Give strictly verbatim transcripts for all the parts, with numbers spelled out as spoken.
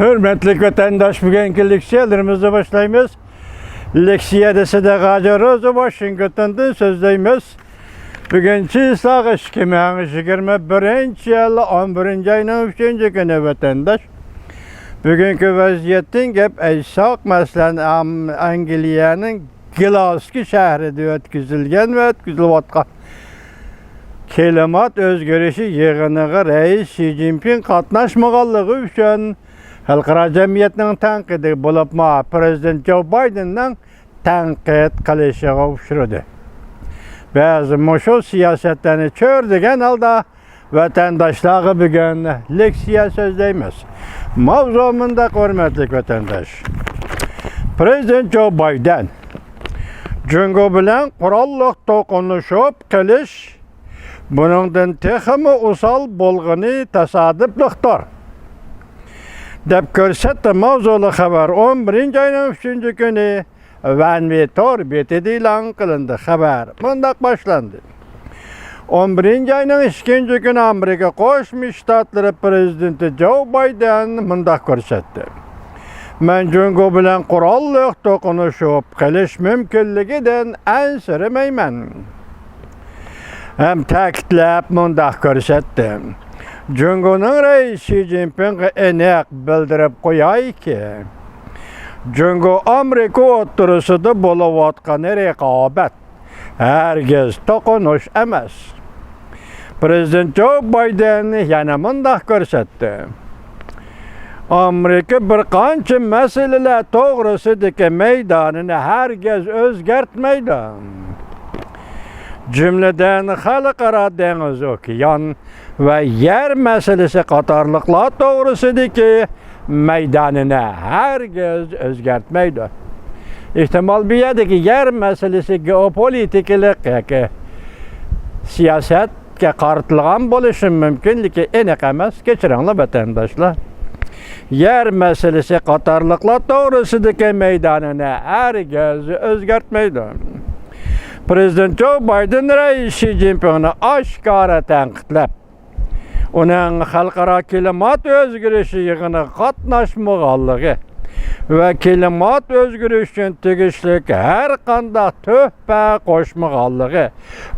ھۆرمەتلىك ۋەتەنداش، بۈگۈنكى لېكسىيەلىرىمىزنى باشلايمىز. لېكسىيەدە سىدىق ھاجى روزى ۋاشىنگتوندىن سۆزلەيمىز. بۈگۈن چىسلاغا ئىككى مىڭ يىگىرمە بىرىنچى يىل ئون بىرىنچى ئاينىڭ ئۈچىنچى كۈنى ۋەتەنداش. بۈگۈنكى ۋەزىيەتتىن گەپ ئەيتساق، مەسىلەن، ئام-، ئەنگلىيەنىڭ گلاسكو شەھىرىدە ئۆتكۈزۈلگەن ۋە ئۆتكۈزۈلۈۋاتقان كىلىمات ئۆزگىرىشى يىغىنىغا رەئىس شى جىنپىڭ قاتناشمىغانلىقى ئۈچۈن خەلقئارا جەمئىيەتنىڭ تەنقىدى، بولۇپمۇ پىرېزىدېنت جو بايدېننىڭ تەنقىد قىلىشىغا ئۇچرىدى. بىز مۇشۇ سىياسەتلەرنى چۆرىدىگەن ھالدا ۋەتەنداشلارغا بۈگۈن لېكسىيە سۆزلەيمىز. ماۋزۇ مۇنداق، ھۆرمەتلىك ۋەتەنداش. پىرېزىدېنت جو بايدېن جۇڭگو بىلەن قوراللىق توقۇنۇشۇپ قېلىش بۇنىڭدىن تېخىمۇ ئوسال بولغىنى تاسادىپلىقتۇر، دەپ كۆرسەتتى. ماۋزۇلۇق خەۋەر ئون بىرىنچى ئاينىڭ ئۈچىنچى كۈنى ۋەنۋې تور بېتىدە ئېلان قىلىندى. خەۋەر مۇنداق باشلاندى. ئون بىرىنچى ئاينىڭ ئىككىنچى كۈنى ئامېرىكا قوشما شتاتلىرى پىرېزىدېنتى جو بايدېن مۇنداق كۆرسەتتى: مەن جۇڭگو بىلەن قوراللىق توقۇنۇشۇپ قېلىش مۇمكىنلىكىدىن ئەنسىرىمەيمەن. ھەم تەكىتلەپ مۇنداق كۆرسەتتى: جۇڭگونىڭ رەئىسى شى جىنپىڭغا ئېنىق بىلدۈرۈپ قويايكى، جۇڭگو ئامېرىكا ئوتتۇرىسىدا بولۇۋاتقان رىقابەت ھەرگىز توقۇنۇش ئەمەس. پىرېزىدېنت جو بايدېن يەنە مۇنداق كۆرسەتتى: ئامېرىكا بىر قانچە مەسىلىلەر توغرىسىدىكى مەيدانىنى ھەرگىز ئۆزگەرتمەيدۇ. جۈملىدىن خەلقئارا دېڭىز، ئوكيان ۋە يەر مەسىلىسى قاتارلىقلار توغرىسىدىكى مەيدانىنى ھەرگىز ئۆزگەرتمەيدۇ. ئېھتىمال، بۇ يەردىكى يەر مەسىلىسى گېئوپولىتىكىلىق ياكى سىياسەتكە قارىتىلغان بولۇشى مۇمكىن، لېكىن ئېنىق ئەمەس. كەچۈرۈڭلار، ۋەتەنداشلار. يەر مەسىلىسى قاتارلىقلار توغرىسىدىكى مەيدانىنى ھەرگىز ئۆزگەرتمەيدۇ. پىرېزىدېنت جو بايدېن رەئىس شى جىنپىڭنى ئاشكارا تەنقىدلەپ، ئۇنىڭ خەلقئارا كىلىمات ئۆزگىرىشى يىغىنىغا قاتناشمىغانلىقى ۋە كىلىمات ئۆزگىرىشى ئۈچۈن تېگىشلىك ھەر قانداق تۆھپە قوشمىغانلىقى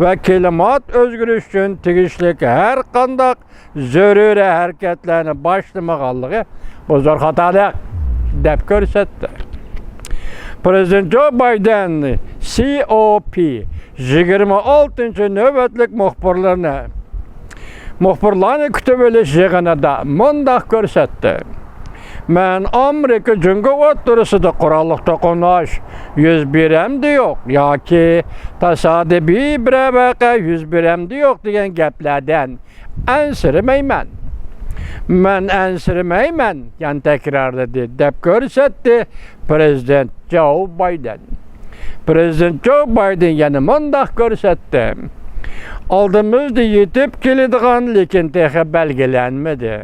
ۋە كىلىمات ئۆزگىرىشى ئۈچۈن تېگىشلىك ھەر قانداق زۆرۈرىي ھەرىكەتلەرنى باشلىمىغانلىقى، بۇ زور خاتالىق، دەپ كۆرسەتتى. پىرېزىدېنت جو بايدېن سى ئو پى يىگىرمە ئالتىنچى نۆۋەتلىك مۇخبىرلارنى، مۇخبىرلارنى كۈتۈۋېلىش يىغىنىدا مۇنداق كۆرسەتتى: مەن ئامېرىكا جۇڭگو ئوتتۇرىسىدا قوراللىق توقۇنۇش يۈز بېرەمدۇ يوق ياكى تاسادىپىي بىرەر ۋەقە يۈز بېرەمدۇ يوق دېگەن گەپلەردىن ئەنسىرىمەيمەن. مەن ئەنسىرىمەيمەن، يەنە تەكرارلىدى، دەپ كۆرسەتتى پىرېزىدېنت جو بايدېن. پىرېزىدېنت جو بايدېن يەنە مۇنداق كۆرسەتتى: ئالدىمىزدا يېتىپ كېلىدىغان، لېكىن تېخى بەلگىلەنمىدى،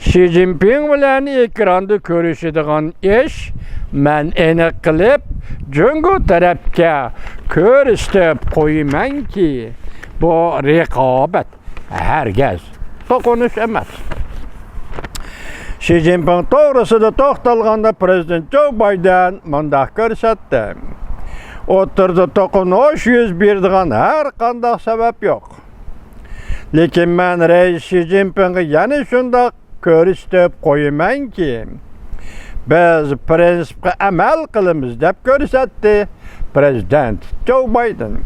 شى جىنپىڭ بىلەن ئېكراندا كۆرۈشىدىغان ئىش، مەن ئېنىق قىلىپ جۇڭگو تەرەپكە كۆرسىتىپ قويىمەنكى، بۇ رىقابەت ھەرگىز توقۇنۇش ئەمەس. شى جىنپىڭ توغرىسىدا توختالغاندا، پىرېزىدېنت جو بايدېن مۇنداق كۆرسەتتى: ئوتتۇرىدا توقۇنۇش يۈز بېرىدىغان ھەر قانداق سەۋەب يوق. لېكىن مەن رەئىس شى جىنپىڭغا يەنە شۇنداق كۆرسىتىپ قويىمەنكى، بىز پىرىنسىپقا ئەمەل قىلىمىز، دەپ كۆرسەتتى پىرېزىدېنت جو بايدېن.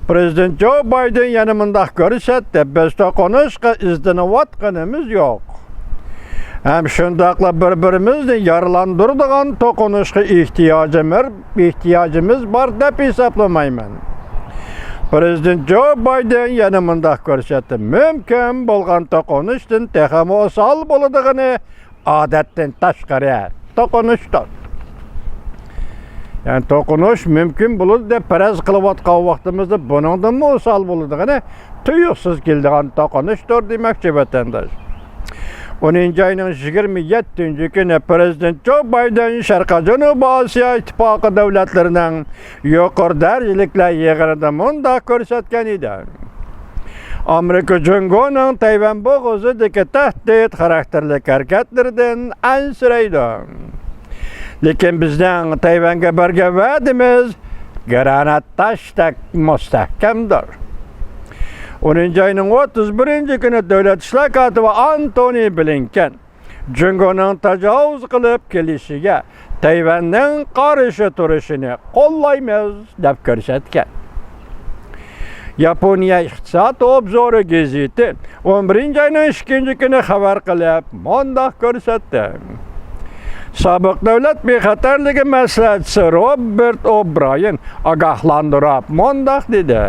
پىرېزىدېنت جو بايدېن يەنە مۇنداق كۆرسەتتى: بىز توقۇنۇشقا ئىزدىنىۋاتقىنىمىز يوق. ھەم شۇنداقلا بىر-بىرىمىزنى يارىلاندۇرىدىغان توقۇنۇشقا ئېھتىياجىمىز، ئېھتىياجىمىز بار دەپ ھېسابلىمايمەن. پىرېزىدېنت جو بايدېن يەنە مۇنداق كۆرسەتتى: مۇمكىن بولغان توقۇنۇشتىن تېخىمۇ ئوسال بولىدىغىنى ئادەتتىن تاشقىرى توقۇنۇشتۇر. يەنى توقۇنۇش مۇمكىن بولىدۇ دەپ پەرەز قىلىۋاتقان ۋاقتىمىزدا، بۇنىڭدىنمۇ ئوسال بولىدىغىنى تۇيۇقسىز كېلىدىغان توقۇنۇشتۇر دېمەكچى، ۋەتەنداش. ئونىنچى ئاينىڭ يىگىرمە يەتتىنچى كۈنى پىرېزىدېنت جو بايدېن شەرقىي جەنۇبىي ئاسىيا ئىتتىپاقى دۆلەتلىرىنىڭ يۇقىرى دەرىجىلىكلەر يىغىنىدا مۇنداق كۆرسەتكەن ئىدى: ئامېرىكا جۇڭگونىڭ تەيۋەن بوغۇزىدىكى تەھدىت خاراكتېرلىك ھەرىكەتلىرىدىن ئەنسىرەيدۇ. لېكىن بىزنىڭ تەيۋەنگە بەرگەن ۋەدىمىز گرانات تاشتەك مۇستەھكەمدۇر. ئونىنچى ئاينىڭ ئوتتۇز بىرىنچى كۈنى دۆلەت ئىشلار كاتىپى ئانتونى بلىنكېن جۇڭگونىڭ تاجاۋۇز قىلىپ كېلىشىگە تەيۋەننىڭ قارشى تۇرۇشىنى قوللايمىز، دەپ كۆرسەتكەن. ياپونىيە ئىقتىساد ئوبزورى گېزىتى ئون بىرىنچى ئاينىڭ ئىككىنچى كۈنى خەۋەر قىلىپ، مۇنداق كۆرسەتتى. سابىق دۆلەت بىخەتەرلىكى مەسلىھەتچىسى روبېرت ئوبرايېن ئاگاھلاندۇرۇپ مۇنداق دېدى: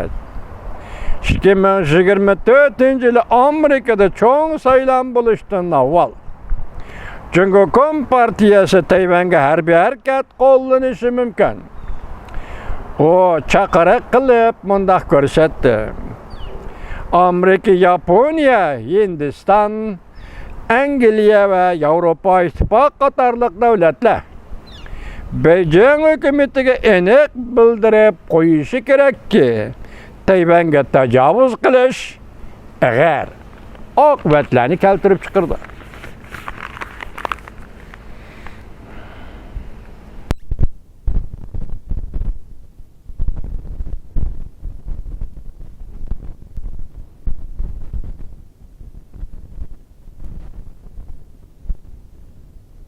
ئىككى مىڭ يىگىرمە تۆتىنچى يىلى ئامېرىكىدا چوڭ سايلام بولۇشتىن ئاۋۋال، جۇڭگو كومپارتىيەسى تەيۋەنگە ھەربىي ھەرىكەت قوللىنىشى مۇمكىن. ئۇ چاقىرىق قىلىپ مۇنداق كۆرسەتتى: ئامېرىكا، ياپونىيە، ھىندىستان، ئەنگلىيە ۋە ياۋروپا ئىتتىپاقى قاتارلىق دۆلەتلەر بېيجىڭ ھۆكۈمىتىگە ئېنىق بىلدۈرۈپ قويۇشى كېرەككى، تەيۋەنگە تاجاۋۇز قىلىش ئېغىر ئاقىۋەتلەرنى كەلتۈرۈپ چىقىرىدۇ.